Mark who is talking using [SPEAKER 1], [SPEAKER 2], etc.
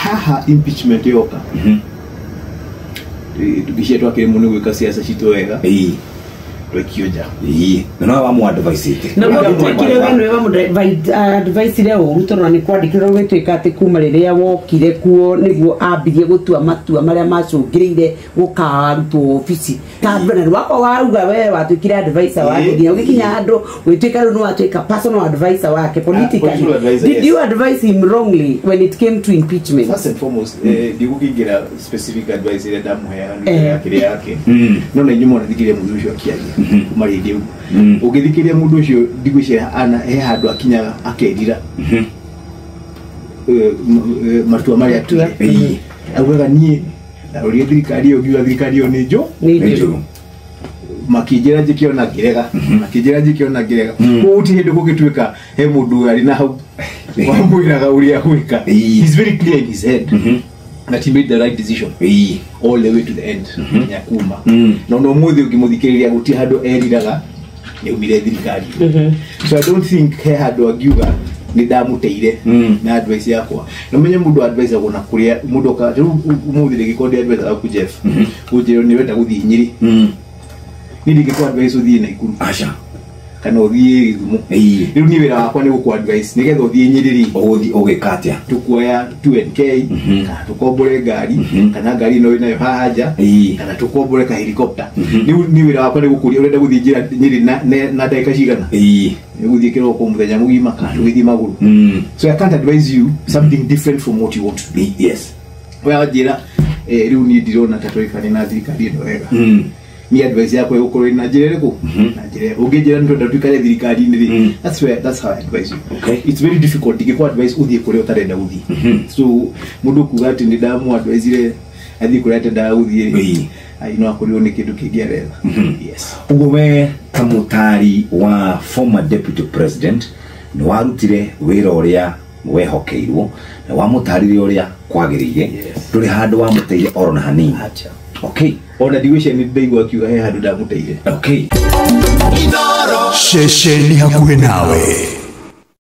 [SPEAKER 1] Haha impeachment yoka, tũgĩcia twakĩrĩ mũno gwĩka ciaca citũ wega, twekio nja.
[SPEAKER 2] Na no wa advice
[SPEAKER 3] na gwĩtuĩkire we nĩwe wamũ-advice-ire ũru, tondũ nĩ kwandĩkĩrwo gwĩtuĩka atĩ kuma rĩrĩa wokire kuo nĩguo ambirie gũtua matua marĩa macũngĩrĩire gũkarutwo obici, ta na wakwa warauga we watuĩkire advisor wake nginya ũgĩkinya handũ gwĩtuĩka rĩu nĩ watuĩka personal advisor wake politically.
[SPEAKER 1] Personal advisor,
[SPEAKER 3] Did
[SPEAKER 1] yes.
[SPEAKER 3] you advise him wrongly when it came to impeachment?
[SPEAKER 1] First and foremost, ndigũkĩingĩra specific advice ĩrĩa ndamũheaga nĩ ya kĩrĩa yake, no na inyuĩ mwana thikĩrĩria mũndũ ũcio akĩaria kuma rĩndĩ ũguo, ũngĩthikĩrĩria mũndũ ũcio, ndigwĩciria ana he handũ akinyaga akerira matua marĩa atuire. Augaga niĩ ndarorire thirikari ĩyo, ngiuga thirikari ĩyo nĩ
[SPEAKER 3] Nĩ
[SPEAKER 2] Nĩ
[SPEAKER 3] njũru.
[SPEAKER 2] njũru.
[SPEAKER 1] Makĩnjĩra njĩke ona ngĩrega, makĩnjĩra njĩke ona ngĩrega. Koguo gũtirĩ hĩndĩ gũgĩtuĩka he mũndũ arĩ na hau wamwĩraga ũrĩa gwĩka. He's very clear in his head that he made the right decision all the way to the end nginya kuma. Na ona ũmũthĩ ũngĩmũthikĩrĩria, gũtirĩ handũ eriraga nĩaumire thirikari. So I don't think he handũ angiuga nĩ ndamũteire na advice yakwa. Na menye mũndũ advice na kũrĩa mũndũ oka rĩu ũmũthĩ rĩngĩkorwo ndĩ advice aku Jeff, ũnjĩre nĩ ũrenda gũthiĩ Nyĩrĩ, niĩ ndingĩkũ advice ũthiĩ Naikuru
[SPEAKER 2] Aca.
[SPEAKER 1] kana ũthiĩ Gĩthumo. Rĩu niĩ wĩra wakwa nĩ gũkũ advice nĩgetha ũthiĩ Nyĩrĩ rĩ,
[SPEAKER 2] Ũgũthiĩ ũgĩka atĩa?
[SPEAKER 1] Tukuoya 2NK kana tukombore ngari, kana ngari ĩno wĩnayo haha nja, kana tukombore ka helicopter. Rĩu niĩ wĩra wakwa nĩ gũkũria ũrenda gũthiĩ njĩra Nyĩrĩ na ndagĩka cigana, nĩ gũthiĩ kĩroko mũthenya mũgima kana tũgĩthiĩ magũrũ. So I can't advise you something different from what you want to do. We wanjĩra rĩu niĩ ndirona ta tũikane na thirikari ĩno wega, ni advice yakwa ĩgũkorwo ĩna njĩra ĩrĩkũ? Na njĩra ũngĩnjĩra nĩ twenda tuikare thirikari-inĩ rĩ, that's how I advise you. It's very difficult ndingĩkũ advise ũthiĩ kũrĩa ũtarenda gũthiĩ. So mũndũ kuga atĩ nĩ ndamũ advise athiĩ kũrĩa atendaga gũthiĩ rĩ, ai, no akorirwo nĩ kĩndũ kĩngĩ aretha, yes.
[SPEAKER 2] Ũguo we ta mũtari wa former deputy president nĩ warutire wĩra ũrĩa wehokeirwo na wamũtarire ũrĩa kwagĩrĩire. Ndũrĩ handũ wamũteire oro na hanini?
[SPEAKER 1] Acha. Ona ndigwĩciria nĩ ndaigua akiuga he handũ ndamũteire.
[SPEAKER 4] Ceceni hakuhĩ nawe.